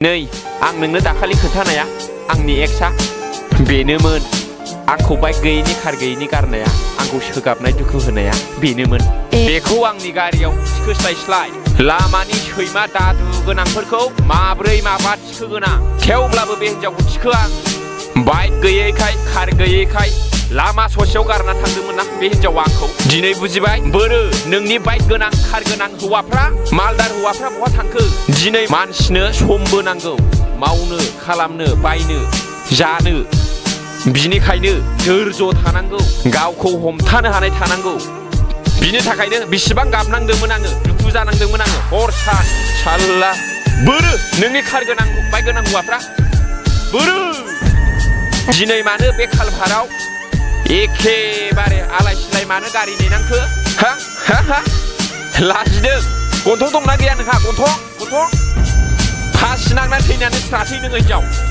नै आं नोंनो दाखालि खोन्थानाया आंनि एक्सआ बेनोमोन आंखौ बाइक गैयैनि कार गैयैनि गारनाया आंखौ सोगाबनाय दुखु होनाया बेनोमोन बेखौ आंनि गारियाव थिखोस्लायस्लाय लामानि सैमा दादु गोनांफोरखौ माब्रै माबा थिखोगोना थेवब्लाबो बे हिनजावखौ थिखो आं बाइक गैयैखाय कार गैयैखाय लामा ससेयाव गारना थांदोंमोन ना बे हिनजावा आंखौ दिनै बुजिबाय बोरो नोंनि बाइक गोनां कार गोनां हौवाफ्रा मालदार हौवाफ्रा बहा थांखो दिनै मानसिनो समबो नांगौ मावनो खालामनो बायनो जानो बिनिखायनो धैर्य थानांगौ गावखौ हमथानो हानाय थानांगौ बिनि थाखायनो बेसेबां गाबनांदोंमोन आङो दुखु जानांदोंमोन आङो हर सान साल्ला बोरो नोंनि कार गोनां बाइक गोनां हौवाफ्रा बोरो दिनै मानो बे कालभाराव एखेबारे आलाय सिलाय मानो गारि नेनांखो हा हा हा लाजिदों गन्थं दंना गैया नोंहा गन्थं फासि नांना थैनानै स्राथै नों हिनजाव